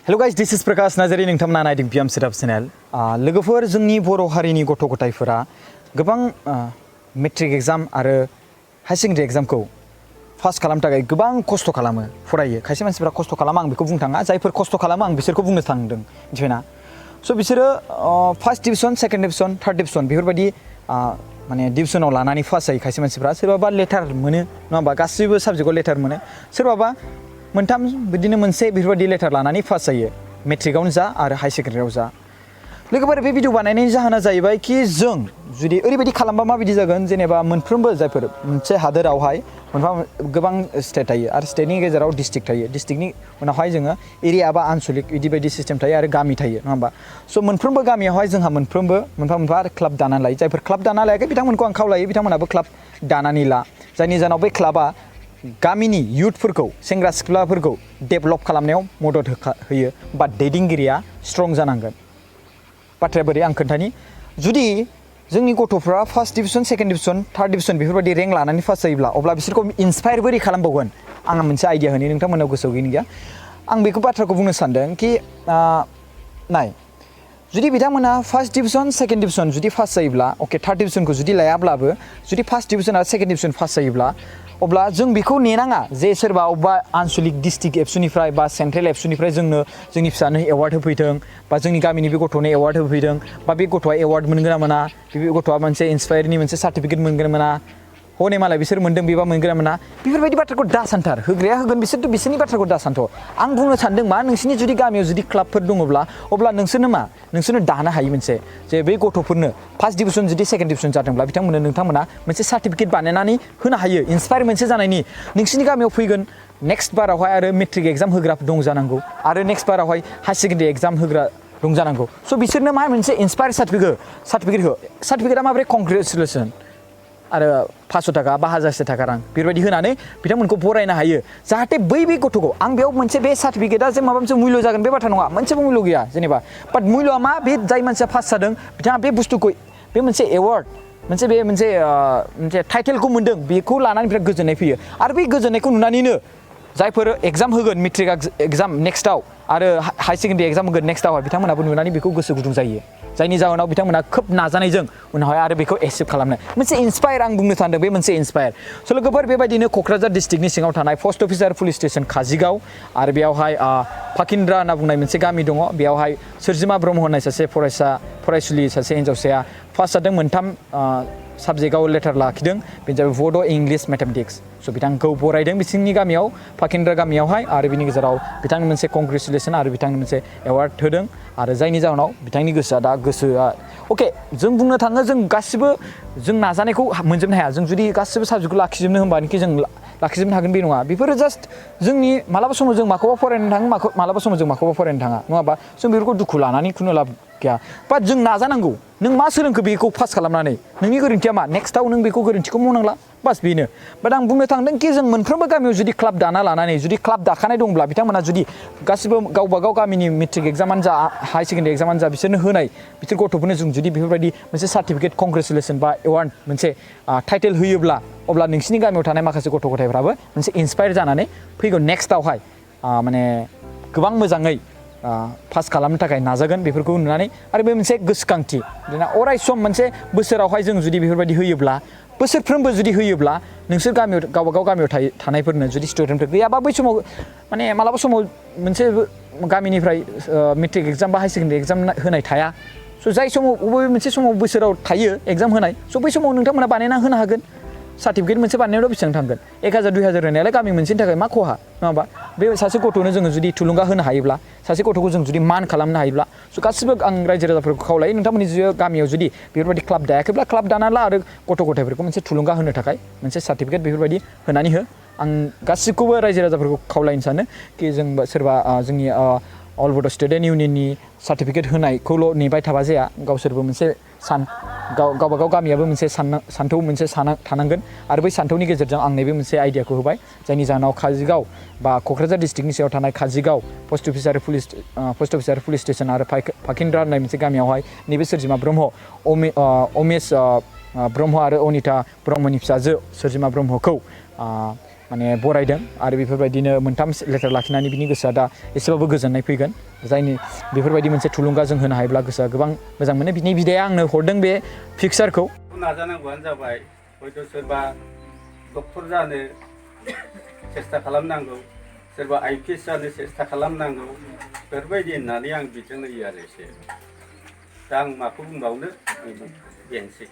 Hello guys, this is Prakash Nazari नोंथांमोना नायदों बियाम सेटआप चेनेल लोगोफोर जोंनि बर' हारिनि गथ' गथायफोरा गोबां मेट्रिक एग्जाम आरो हाई सेकेन्डारि एग्जामखौ पास खालामनो थाखाय गोबां खस्थ' खालामो फरायो खायसे मानसिफोरा खस्थ' खालामा आं बेखौ बुंनो थाङा जायफोर खस्थ' खालामो आं बिसोरखौ बुंनो थांदों मिथिबायना स' बिसोरो first division second division third division बेफोरबायदि माने डिभिजनाव लानानै पास जायो खायसे मानसिफोरा सोरबाबा लेटार मोनो नङा होमबा गासैबो साबजेक्टआव लेटार मोनो सोरबाबा मोनथाम बिदिनो मोनसे बेफोरबायदि लेटार लानानै पास जायो मेट्रिकआवनो जा आरो हाई सेकेन्डारियाव जा लोगोफोर बे भिडिअ बानायनायनि जाहोना जाहैबाय कि जों जुदि ओरैबायदि खालामबा माबायदि जागोन जेनेबा मोनफ्रोमबो जायफोर मोनसे हादोरावहाय मोनफा गोबां स्टेट थायो आरो स्टेटनि गेजेराव डिस्ट्रिक्ट थायो डिस्ट्रिक्टनि उनावहाय जोङो एरिया बा आनसलिक बिदि बायदि सिस्टेम थायो आरो गामि थायो नङा होमबा स' मोनफ्रोमबो गामियावहाय जोंहा मोनफ्रोमबो मोनफा मोनफा क्लाब दानानै लायो जायफोर क्लाब दाना लायाखै बिथांमोनखौ आं खावलायो बिथांमोनाबो क्लाब दानानै ला जायनि जाहोनाव बै क्लाबा गामिनि युथफोरखौ सेंग्रा सिख्लाफोरखौ डेभेलप खालामनायाव मदद होयो बा दैदेनगिरिया स्ट्रं जानांगोन बाथ्राया बोरै आं खोन्थानि जुदि जोंनि गथ'फ्रा first division second division third division बेफोरबायदि रेंक लानानै पास जायोब्ला अब्ला बिसोरखौ इन्सपायार बोरै खालामबावगोन आंहा मोनसे आइडिया होनि नोंथांमोनाव गोसोआव गैया आं बेखौ बाथ्राखौ बुंनो सानदों कि नाय जुदि बिथांमोना फार्स्ट डिभिजन सेकेन्ड डिभिजन जुदि पास जायोब्ला अके थार्ड डिभिजनखौ जुदि लायाब्लाबो जुदि फार्स्ट डिभिजन आरो सेकेन्ड डिभिजन पास जायोब्ला अब्ला जों बेखौ नेनाङा जे सोरबा अबेबा आनसलिक डिस्ट्रिक्ट एबसुनिफ्राय बा सेन्ट्रेल एबसुनिफ्राय जोंनो जोंनि फिसानो एवार्ड होफैथों बा जोंनि गामिनि बे गथ'नो एवार्ड होफैथों बा बे गथ'आ एवार्ड मोनगोन ना मोना बे गथ'आ मोनसे इन्सपायारनि मोनसे सार्टिफिकेट मोनगोन ना मोना हनै मालाय बिसोर मोन्दों बेबा मोनगोन ना मोना बेफोरबायदि बाथ्राखौ दा सानथार होग्राया होगोन बिसोरथ' बिसोरनि बाथ्राखौ दा सानथ' आं बुंनो सानदों मा नोंसिनि जुदि गामियाव जुदि क्लाबफोर दङब्ला अब्ला नोंसोरनो दानो हायो मोनसे जे बै गथ'फोरनो फार्स्ट डिभिजन जुदि सेकेन्ड डिभिजन जादोंब्ला नोंथांमोना मोनसे सार्टिफिकेट बानायनानै होनो हायो इन्सपायार मोनसे जानायनि नोंसिनि गामियाव फैगोन नेक्स्ट बारावहाय आरो मेट्रिक एग्जाम होग्रा दं जानांगौ आरो नेक्स्ट बारावहाय हाई सेकेन्डारि एग्जाम होग्रा दं जानांगौ स' बिसोरनो मा मोनसे इन्सपायार सार्टिफिकेट हो सार्टिफिकेटआ माबोरै कंग्रेचुलेसन आरो 500 थाखा बा 1000 थाखा रां बेबायदि होनानै बिथांमोनखौ बरायनो हायो जाहाथे बै गथ'खौ आं बेयाव मोनसे बे सार्टिफिकेटआ जे माबा मोनसे मुल्य जागोन बे बाथ्रा नङा मोनसेबो मुल्य गैया जेनेबा बाट मुल्यआ मा बे जाय मानसिया पास जादों बिथाङा बे बुस्थुखौ बे मोनसे एवार्ड मोनसे टाइटेलखौ मोन्दों बेखौ लानानै बिराद गोजोननाय फैयो आरो बे गोजोननायखौ नुनानैनो जायफोर एग्जाम होगोन मेट्रिक एग्जाम नेक्स्टआव आरो हाई सेकेन्डारि एग्जाम होगोन नेक्स्टआवहाय बिथांमोनाबो नुनानै बेखौ गोसो गुदुं जायो जायनि जाहोनाव बिथांमोना खोब नाजानायजों उनावहाय आरो बेखौ एचिभ खालामनो मोनसे इन्सपायार आं बुंनो सानदों बे मोनसे इन्सपायार स' लोगोफोर बेबायदिनो क'क्राझार डिस्ट्रिक्टनि सिङाव थानाय पस्ट अफिस आरो पुलिस स्टेसन काजिगाव आरो बेयावहाय फाकिन्द्रा होनना बुंनाय मोनसे गामि दङ बेयावहाय सोरजिमा ब्रह्म होननाय सासे फरायसुलि सासे हिन्जावसाया पास जादों मोनथाम साबजेक्टआव लेटार लाखिदों बेनो जाबाय बड' इंलिश मेथामेटिक्स स' बिथांखौ बरायदों बिसिनि गामियाव फाकिन्द्रा गामियावहाय आरो बिनि गेजेराव बिथांनो मोनसे कंग्रेचुलेसन आरो बिथांनो मोनसे एवार्ड होदों आरो जायनि जाहोनाव बिथांनि गोसोआ अके जों बुंनो थाङो जों गासिबो जों नाजानायखौ मोनजोबनो हाया जों जुदि गासिबो साबजेक्टखौ लाखिजोबनो होनबानोखि जों लाखिजोबनो हागोन बे नङा बेफोरो जास्ट जोंनि मालाबा समाव जों माखौबा फरायनो थाङो मालाबा समाव जों माखौबा फरायनो थाङा नङाबा जों बेफोरखौ दुखु लानानै खुनु लाब गैया बाट जों नाजानांगौ नों मा सोलोंखो बेखौ पास खालामनानै नोंनि गोरोन्थिया मा नेक्स्टआव नों बेखौ गोरोन्थिखौ मावनांला बास बेनो बाट आं बुंनो थांदों कि जों मोनफ्रोमबो गामियाव जुदि क्लाब दाना लानानै जुदि क्लाब दाखानाय दंब्ला बिथांमोना जुदि गासिबो गावबागाव गामिनि मेट्रिक एग्जामानो जा हाई सेकेन्डारि एग्जामानो जा बिसोरनो होनाय बिसोर गथ'फोरनो जों जुदि बेफोरबायदि मोनसे सार्टिफिकेट कंग्रेचुलेसन बा एवार्ड मोनसे टाइटेल होयोब्ला अब्ला नोंसिनि गामियाव थानाय माखासे गथ' गथायफ्राबो मोनसे इन्सपायार जानानै फैगौ नेक्स्टआवहाय माने गोबां मोजाङै पास खालामनो थाखाय नाजागोन बेफोरखौ नुनानै आरो बे मोनसे गोसोखांथि अराय सम मोनसे बोसोरावहाय जों जुदि बेफोरबायदि होयोब्ला बोसोरफ्रोमबो जुदि होयोब्ला नोंसोर गामियाव गावबागाव गामियाव थानायफोरनो जुदि स्टुडेन्टफोर गैयाबा बै समाव माने मालाबा समाव मोनसे गामिनिफ्राय मेट्रिक एग्जाम बा हाई सेकेन्डारि एग्जाम होनाय थाया स' जाय समाव बबे मोनसे समाव बोसोराव थायो एग्जाम होनाय स' बै समाव नोंथांमोना बानायना होनो हागोन सार्टिफिकेट मोनसे बानायनायाव बेसेबां थांगोन 1000 2000 होनायालाय गामि मोनसेनि थाखाय मा खहा नङाबा बे सासे गथ'नो जोङो जुदि थुलुंगा होनो हायोब्ला सासे गथ'खौ जों जुदि मान खालामनो हायोब्ला स' गासिबो आं रायजो राजाफोरखौ खावलायो नोंथांमोननि गामियाव जुदि बेफोरबायदि क्लाब दायाखैब्ला क्लाब दाना ला आरो गथ' गथायफोरखौ मोनसे थुलुंगा होनो थाखाय मोनसे सार्टिफिकेट बेफोरबायदि होनानै हो आं गासिखौबो रायजो राजाफोरखौ खावलायनो सानो कि जों सोरबा जोंनि अल बड' स्टुडेन्ट इउनियननि सार्टिफिकेट होनायखौल' नेबाय थाबा जाया गावसोरबो मोनसे गावबागाव गामियाबो मोनसे सान्थौ मोनसे थानांगोन आरो बै सान्थौनि गेजेरजों आं नैबे मोनसे आइडियाखौ होबाय जायनि जाहोनाव काजिगाव बा क'क्राझार डिस्ट्रिक्टनि सायाव थानाय काजिगाव पस्ट अफिस आरो पुलिस स्टेसन आरो फाकिन्द्रा होननाय मोनसे गामियावहाय नैबे सोरजिमा ब्रह्म अमेश ब्रह्म आरो अनिता ब्रह्मनि फिसाजो सोरजिमा ब्रह्मखौ माने बरायदों आरो बेफोरबायदिनो मोनथाम लेटार लाखिनानै बिनि गोसोआ दा एसेबाबो गोजोननाय फैगोन जायनि बेफोरबायदि मोनसे थुलुंगा जों होनो हायोब्ला गोसोआ गोबां मोजां मोनो बिनि बिदाया आंनो हरदों बे पिक्सारखौ नाजानांगौआनो जाबाय हयथ' सोरबा डक्टर जानो सेस्था खालामनांगौ सोरबा IPS जानो सेस्था खालामनांगौ बेफोरबायदि होननानै आं बिथोन होयो आरो एसे दा आं माखौ बुंबावनो बेनोसै